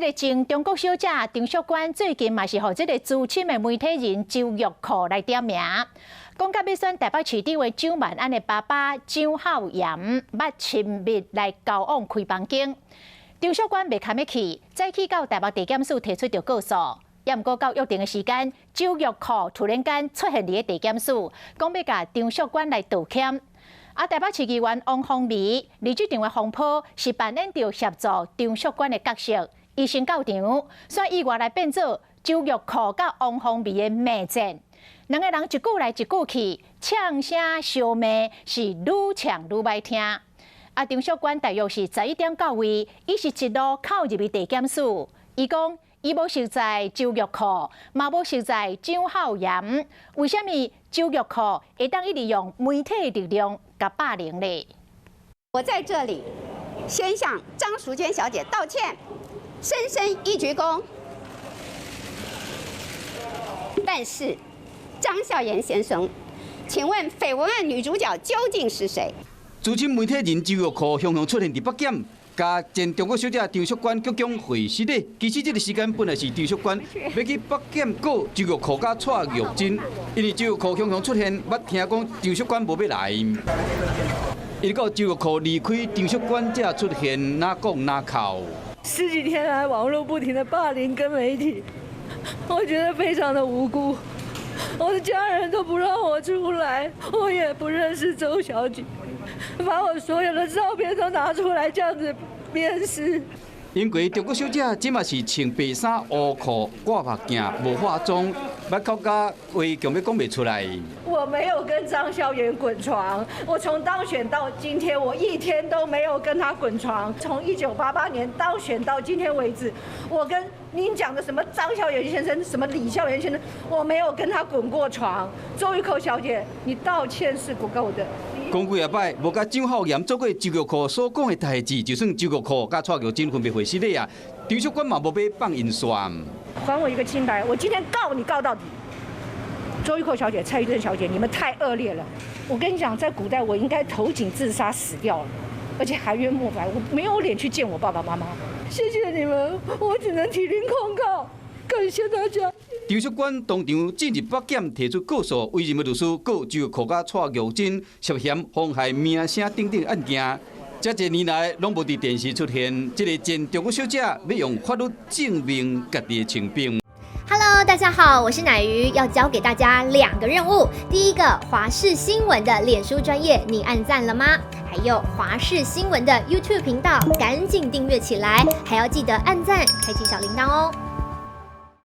這個前中國小姐張淑娟最近嘛是予這個資深的媒體人周玉蔻來點名，講佮欲選台北市長的蔣萬安的爸爸蔣孝嚴捌親密來交往開房間。張淑娟袂堪欲去，早起到台北地檢署提出著告訴。也毋過到約定的時間，周玉蔻突然間出現佇咧地檢署，講欲共張淑娟來道歉。啊，台北市議員王鴻薇佇這場的風波是扮演著協助張淑娟的角色，伊先到場，煞意外來變做周玉蔻佮王鴻薇的罵戰。兩个人一句來一句去，嗆聲相罵是愈嗆愈䆀聽。啊，張淑娟大約是11點到位，伊是一路哭入去地檢署，伊講伊無熟似周玉蔻，嘛無熟似蔣孝嚴，為啥物周玉蔻會當一直用媒體的力量共霸凌咧？我在這裡先向張淑娟小姐道歉，深深一鞠躬。但是張孝嚴先生，請問緋聞案女主角究竟是誰？資深媒體人周玉蔻雄雄出現佇北檢，共前中國小姐張淑娟局長會失禮。其實這個時間本來是張淑娟欲去北檢告周玉蔻佮蔡玉真，因為周玉蔻雄雄出現，捌聽講張淑娟無欲來。一直到周玉蔻離開，張淑娟才出現，哪講哪哭。十幾天來，網絡不停的霸凌跟媒體，我覺得非常的無辜。我的家人都不讓我出來，我也不認識周小姐，把我所有的照片都拿出來，這樣子鞭屍。因為中國小姐這馬是穿白衫烏褲，掛目鏡，無化妝，捌哭甲話強欲講袂出來。我沒有跟張孝嚴滾床，我從當選到今天，我一天都沒有跟他滾床。從1988年當選到今天為止，我跟您講的什麼張孝嚴先生，什麼李孝嚴先生，我沒有跟他滾過床。周玉蔻小姐，你道歉是不夠的。講幾仔擺，無佮蔣孝嚴做過周玉蔻所講的代誌，就算周玉蔻佮蔡玉真分別會失禮啊，張淑娟嘛無欲放𪜶煞。還我一個清白，我今天告你告到底。周玉蔻小姐、蔡玉珍小姐，你們太惡劣了。我跟你講，在古代我應該投井自殺死掉了，而且含冤莫白，我沒有臉去見我爸爸媽媽。謝謝你們，我只能提靈控告，感謝大家。張淑娟當場進入北檢提出告訴，委任的律師告周玉蔻佮蔡玉真涉嫌妨害名聲等等案件。這濟年來攏無佇電視出現，這个前中國小姐欲用法律證明家己的清白。 Hello，大家好，我是乃瑜，要交給大家兩個任務。第一個，華視新聞的臉書專頁，你按讚了嗎？還有華視新聞的 YouTube 頻道，趕緊訂閱起來，還要記得按讚，開啟小鈴鐺哦。